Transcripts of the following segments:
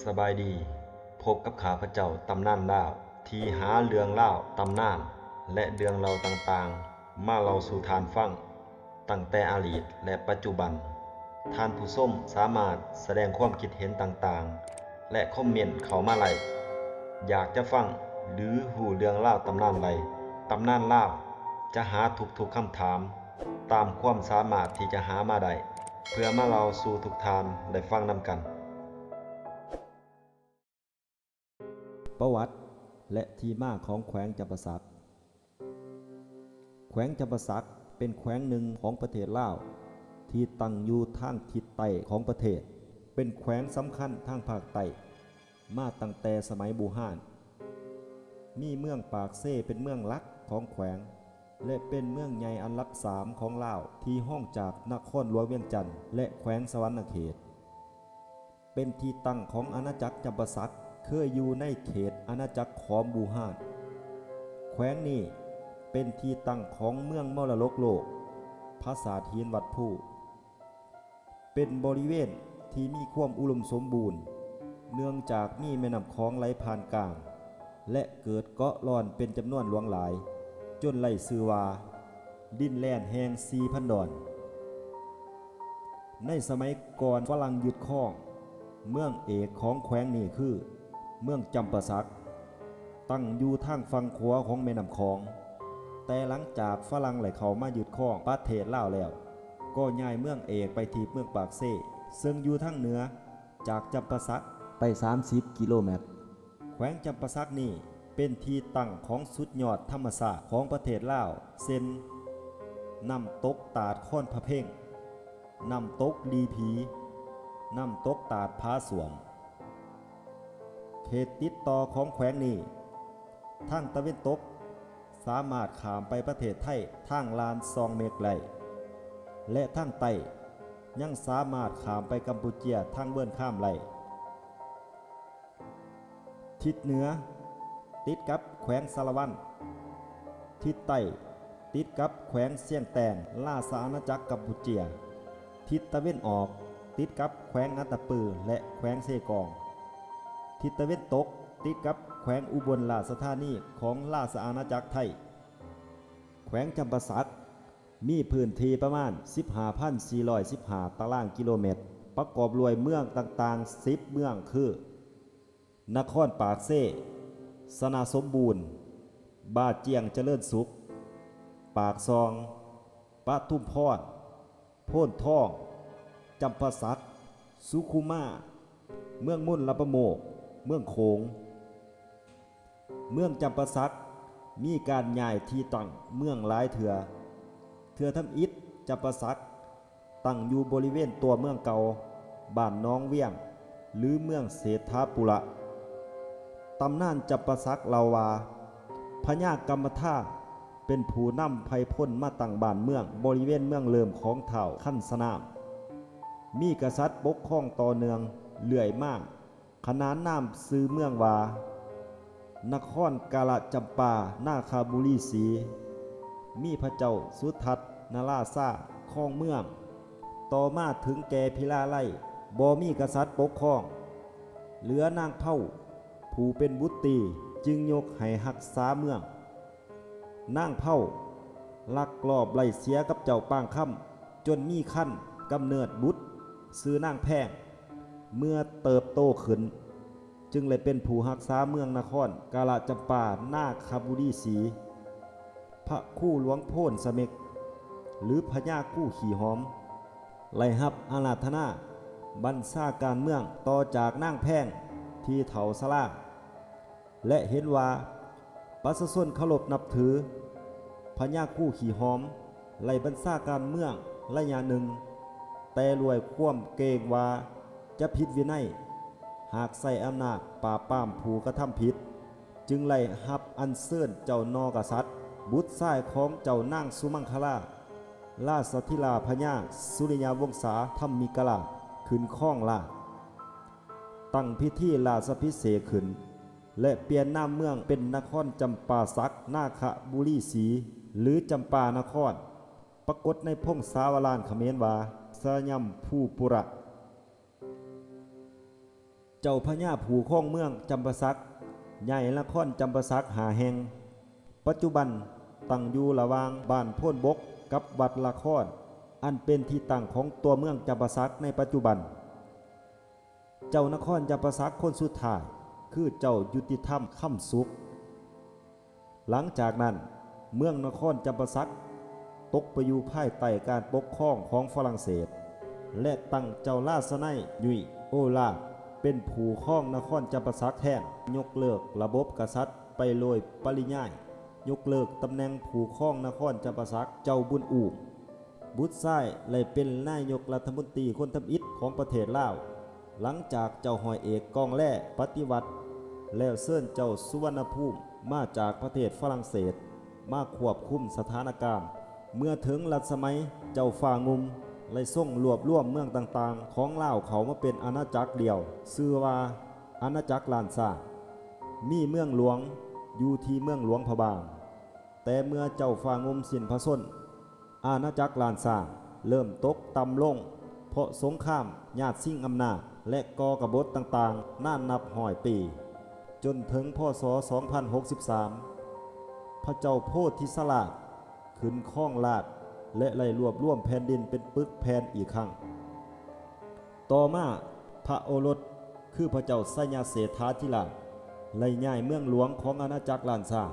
ສະບາຍດີ, ພົບກັບຂ້າພະເຈົ້າຕຳນານລາວ ທີ່ຫາເລື່ອງລາວ, ຕຳນານ ແລະ ເລື່ອງເລົ່າຕ່າງໆ ມາເລົ່າສູ່ທ່ານຟັງ ຕັ້ງແຕ່ອະດີດ ແລະ ປັດຈຸບັນ. ທ່ານຜູ້ຊົມສາມາດສະແດງຄວາມຄິດເຫັນຕ່າງໆ ແລະ ຄອມເມັນເຂົ້າມາໄດ້. ຢາກຈະຟັງ ຫຼື ຮູ້ເລື່ອງລາວຕຳນານໃດ, ຕຳນານລາວຈະຫາທຸກໆຄຳຖາມ ຕາມຄວາມສາມາດທີ່ຈະຫາມາໄດ້ ເພື່ອມາເລົ່າສູ່ທຸກທ່ານໄດ້ຟັງນຳກັນ. ປະຫວັດ ແລະ ທີ່ມາຂອງແຂວງຈຳປາສັກ. ແຂວງຈຳປາສັກເປັນແຂວງໜຶ່ງຂອງປະເທດລາວ ທີ່ຕັ້ງຢູ່ທາງທິດໃຕ້ຂອງປະເທດ, ເປັນແຂວງສຳຄັນທາງພາກໃຕ້ ມາຕັ້ງແຕ່ສະໄໝບູຮານ. ມີເມືອງປາກເຊເປັນເມືອງຫຼັກຂອງແຂວງ ແລະ ເປັນເມືອງໃຫຍ່ອັນດັບສາມຂອງລາວ ທີ່ຮອງຈາກນະຄອນຫຼວງວຽງຈັນ ແລະ ແຂວງສະຫວັນນະເຂດ. ເປັນທີ່ຕັ້ງຂອງອານາຈັກຈຳປາສັກ ເຄີຍຢູ່ໃນເຂດອານາຈັກຂອມບູຮານ. ແຂວງນີ້ເປັນທີ່ຕັ້ງຂອງເມືອງມໍລະດົກໂລກ ຜາສາດຫີນວັດພູ. ເປັນບໍລິເວນທີ່ມີຄວາມອຸດົມສົມບູນ ເນື່ອງຈາກມີແມ່ນ້ຳຂອງໄຫຼຜ່ານກາງ ແລະ ເກີດເກາະລ້ອນເປັນຈຳນວນຫຼວງຫຼາຍ, ຈົນໄດ້ຊື່ວ່າ ດິນແດນແຫ່ງສີ່ພັນດອນ. ໃນສະໄໝກ່ອນຝຣັ່ງຍຶດຄອງ, ເມືອງເອກຂອງແຂວງນີ້ຄືເມືອງຈຳປາສັກ, ຕັ້ງຢູ່ທາງຝັ່ງຂວາຂອງແມ່ນ້ຳຂອງ. ແຕ່ຫຼັງຈາກຝຣັ່ງໄດ້ເຂົ້າມາຍຶດຄອງປະເທດລາວແລ້ວ, ກໍຍ້າຍເມືອງເອກໄປທີ່ເມືອງປາກເຊ, ເຊິ່ງຢູ່ທາງເໜືອຈາກຈຳປາສັກໄປສາມສິບກິໂລແມັດ. ແຂວງຈຳປາສັກນີ້ເປັນທີ່ຕັ້ງຂອງສຸດຍອດທຳມະຊາດຂອງປະເທດລາວ ເຊັ່ນ ນ້ຳຕົກຕາດຄອນພະເພັງ, ນ້ຳຕົກລີຜີ, ນ້ຳຕົກຕາດຜາສວງ. ເຂດຕິດຕໍ່ຂອງແຂວງນີ້, ທາງຕາເວັນຕົກສາມາດຂ້າມໄປປະເທດໄທທາງລານຊ່ອງເມັກໄດ້ ແລະ ທາງໃຕ້ຍັງສາມາດຂ້າມໄປກຳປູເຈຍທາງເວີນຄາມໄດ້. ທິດເໜືອຕິດກັບແຂວງສາລະວັນ, ທິດໃຕ້ຕິດກັບແຂວງຊຽງແຕງ ລາຊະອານາຈັກກຳປູເຈຍ, ທິດຕາເວັນອອກຕິດກັບແຂວງອັດຕະປື ແລະ ແຂວງເຊກອງ, ທິດຕາເວັນຕົກຕິດກັບແຂວງອຸບົນລາຊະທານີຂອງລາຊະອານາຈັກໄທ. ແຂວງຈຳປາສັກ ມີພື້ນທີ່ປະມານສິບຫ້າພັນສີ່ຮ້ອຍສິບຫ້າຕາລາງກິໂລແມັດ, ປະກອບດ້ວຍເມືອງຕ່າງໆສິບເມືອງຄື ນະຄອນປາກເຊ, ຊະນະສົມບູນ, ບາຈຽງຈະເລີນສຸກ, ປາກຊ່ອງ, ປະທຸມພອນ, ໂພນທອງ, ຈຳປາສັກ, ສຸຂຸມາ, ເມືອງມົນລະປະໂມກ, ເມືອງໂຂງ. ເມືອງຈຳປາສັກມີການຍ້າຍທີ່ຕັ້ງເມືອງຫຼາຍເທື່ອ. ເທື່ອທຳອິດ ຈຳປາສັກຕັ້ງຢູ່ບໍລິເວນຕົວເມືອງເກົ່າ, ບ້ານໜອງວຽງ ຫຼື ເມືອງເສດຖາປຸລະ. ຕຳນານຈຳປາສັກເລົ່າວ່າ ພະຍາກຳມະທາເປັນຜູ້ນຳໄພພົນມາຕັ້ງບ້ານເມືອງບໍລິເວນເມືອງເລີ່ມຂອງທ້າວຄັນສະນາມ. ມີກະສັດປົກຄອງຕໍ່ເນື່ອງເລື້ອຍມາ. ຂະໜານນາມຊື່ເມືອງວ່າ ນະຄອນກາລະຈຳປານາຄະບູລີສີ, ມີພະເຈົ້າສຸທັດນະລາຊາຄອງເມືອງ. ຕໍ່ມາເຖິງແກ່ພິລາໄລ ບໍ່ມີກະສັດປົກຄອງ, ເຫຼືອນາງເພົາຜູ້ເປັນບຸດຕີ ຈຶ່ງຍົກໃຫ້ຮັກສາເມືອງ. ນາງເພົາລັກລອບໄລ່ເສຍກັບເຈົ້າປາງຄຳ ຈົນມີຄັນກຳເນີດບຸດຊື່ນາງແພງ. ເມື່ອເຕີບໂຕຂຶ້ນ ຈຶ່ງໄດ້ເປັນຜູ້ຮັກສາເມືອງນະຄອນກາລະຈຳປານາຄະບູລີສີ. ພະຄູຫຼວງໂພນສະເມັກ ຫຼື ພະຍາຄູຂີ້ຫອມ ໄດ້ຮັບອາລາທະນາບັນຊາການເມືອງຕໍ່ຈາກນາງແພງທີ່ເຖົ້າຊະລາ ແລະ ເຫັນວ່າປະຊາຊົນເຄົາລົບນັບຖື, ພະຍາຄູຂີ້ຫອມໄດ້ບັນຊາການເມືອງໄລຍະໜຶ່ງ, ແຕ່ດ້ວຍຄວາມເກງວ່າຈະຜິດວິໄນຫາກໃຊ້ອຳນາດປາບປາມຜູ້ກະທຳຜິດ, ຈຶ່ງໄດ້ຮັບອັນເຊີນເຈົ້ານໍກະສັດ, ບຸດຊາຍຂອງເຈົ້ານາງສຸມັງຄະລາ, ລາຊະທິລາພະຍາສຸລິຍະວົງສາທຳມິກະລາດ ຂຶ້ນຄອງລາດ. ຕັ້ງພິທີລາຊະພິເສກຂຶ້ນ ແລະ ປ່ຽນນາມເມືອງເປັນນະຄອນຈຳປາສັກນາຄະບູລີສີ ຫຼື ຈຳປານະຄອນ, ປາກົດໃນພົງສາວະລານຂະເໝນວ່າ ສະຍຳພູປຸລະ. ເຈົ້າພະຍາຜູ້ຄອງເມືອງຈຳປາສັກ ໃຫຍ່ນະຄອນຈຳປາສັກຫ້າແຫ່ງ ປັດຈຸບັນຕັ້ງຢູ່ລະຫວ່າງບ້ານໂພນບົກກັບວັດລະຄອນ ອັນເປັນທີ່ຕັ້ງຂອງຕົວເມືອງຈຳປາສັກໃນປັດຈຸບັນ. ເຈົ້ານະຄອນຈຳປາສັກຄົນສຸດທ້າຍ ຄືເຈົ້າຍຸຕິທຳ ຄຳສຸກ. ຫຼັງຈາກນັ້ນ ເມືອງນະຄອນຈຳປາສັກຕົກໄປຢູ່ພາຍໃຕ້ການປົກຄອງຂອງຝຣັ່ງເສດ ແລະ ຕັ້ງເຈົ້າລາຊະໄນຍຸຍໂອລາບ ເປັນຜູ້ຄອງນະຄອນຈຳປາສັກແທນ, ຍົກເລີກລະບົບກະສັດໄປໂດຍປະລິຍາຍ, ຍົກເລີກຕຳແໜ່ງຜູ້ຄອງນະຄອນຈຳປາສັກ ເຈົ້າບຸນອູ້ມ ບຸດຊາຍ ແລະ ເປັນນາຍົກລັດຖະມົນຕີຄົນທຳອິດຂອງປະເທດລາວ ຫຼັງຈາກເຈົ້າຮ້ອຍເອກກອງແລປະຕິວັດ ແລ້ວເຊີນເຈົ້າສຸວັນນະພູມມາຈາກປະເທດຝຣັ່ງເສດ ມາຄວບຄຸມສະຖານະການ. ເມື່ອເຖິງລັດສະໄໝເຈົ້າຟ້າງຸ່ມ ໄດ້ຊົງລວບລວມເມືອງຕ່າງໆຂອງລາວເຂົ້າມາເປັນອານາຈັກດຽວ ຊື່ວ່າອານາຈັກລ້ານຊ້າງ, ມີເມືອງຫຼວງຢູ່ທີ່ເມືອງຫຼວງພະບາງ. ແຕ່ເມື່ອເຈົ້າຟ້າງຸ່ມສິ້ນພະຊົນ, ອານາຈັກລ້ານຊ້າງເລີ່ມຕົກຕ່ຳລົງ ເພາະສົງຄາມຫຍາດຊິງອຳນາດ ແລະ ກໍ່ກະບົດຕ່າງໆນານນັບຮ້ອຍປີ, ຈົນເຖິງ ພ.ສ. ສອງພັນຫົກສິບສາມ ພະເຈົ້າໂພທິສະລາດຂຶ້ນຄອງລາດ ແລະ ໄດ້ລວບລວມແຜ່ນດິນເປັນປຶກແຜ່ນອີກຄັ້ງ. ຕໍ່ມາ ພະໂອລົດ ຄືພະເຈົ້າໄຊຍະເສດຖາທິລາດ ໄດ້ຍ້າຍເມືອງຫຼວງຂອງອານາຈັກລ້ານຊ້າງ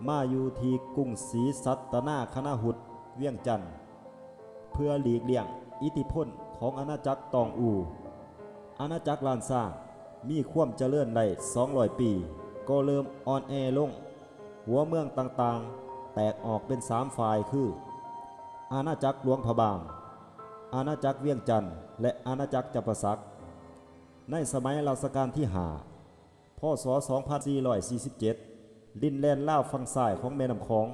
ມາຢູ່ທີ່ກຸງສີສັດຕະນາຄະນະຫຸດ ວຽງຈັນ ເພື່ອຫຼີກລ່ຽງອິດທິພົນຂອງອານາຈັກຕອງອູ. ອານາຈັກລ້ານຊ້າງມີຄວາມຈະເລີນໄດ້ສອງຮ້ອຍປີ ກໍເລີ່ມອ່ອນແອລົງ. ຫົວເມືອງຕ່າງໆແຕກອອກເປັນສາມຝ່າຍ ຄື ອານາຈັກຫຼວງພະບາງ, ອານາຈັກວຽງຈັນ ແລະ ອານາຈັກຈຳປາສັກ. ໃນສະໄໝລັດຊະການທີຫ້າ ພ.ສ. ສອງພັນສີ່ຮ້ອຍສີ່ສິບເຈັດ ດິນແດນລາວຝັ່ງຊ້າຍຂອງແມ່ນ້ຳຂອງ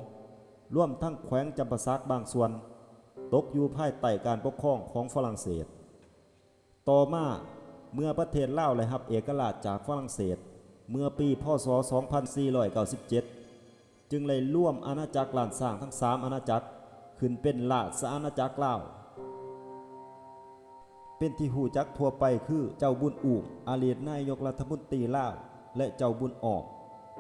ລວມທັງແຂວງຈຳປາສັກບາງສ່ວນ ຕົກຢູ່ພາຍໃຕ້ການປົກຄອງຂອງຝຣັ່ງເສດ. ຕໍ່ມາ ເມື່ອປະເທດລາວໄດ້ຮັບເອກະລາດຈາກຝຣັ່ງເສດ ເມື່ອປີ ພ.ສ. ສອງພັນສີ່ຮ້ອຍເກົ້າສິບເຈັດ ຈຶ່ງໄດ້ລວມອານາຈັກລ້ານຊ້າງທັງສາມອານາຈັກຂຶ້ນເປັນລາຊະອານາຈັກລາວ. ເປັນທີ່ຮູ້ຈັກທົ່ວໄປຄື ເຈົ້າບຸນອູ້ມ ອະດີດນາຍົກລັດຖະມົນຕີລາວ ແລະ ເຈົ້າບຸນອອກ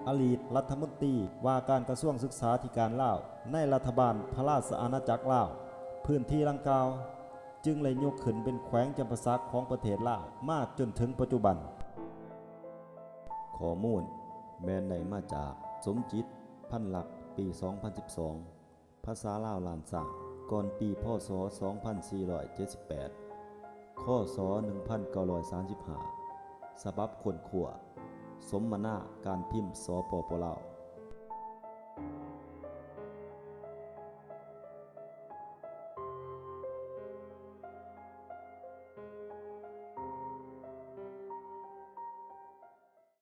ອະດີດລັດຖະມົນຕີວ່າການກະຊວງສຶກສາທິການລາວ ໃນລັດຖະບານພະລາຊະອານາຈັກລາວ. ພື້ນທີ່ດັ່ງກ່າວຈຶ່ງໄດ້ຍົກຂຶ້ນເປັນແຂວງຈຳປາສັກຂອງປະເທດລາວມາຈົນເຖິງປັດຈຸບັນ. ຂໍ້ມູນແມ່ນໄດ້ມາຈາກ ສົມຈິດ ພັນລັກ ປີສອງພັນສິບສອງ ພາສາລາວລ້ານຊ້າງ ກ່ອນປີ ພ.ສ. ສອງພັນສີ່ຮ້ອຍເຈັດສິບແປດ ຄ.ສ. ໜຶ່ງພັນເກົ້າຮ້ອຍສາມສິບຫ້າ ສະບັບຄົ້ນຄວ້າ ສົມມະນາການພິມ ສປປ ລາວ.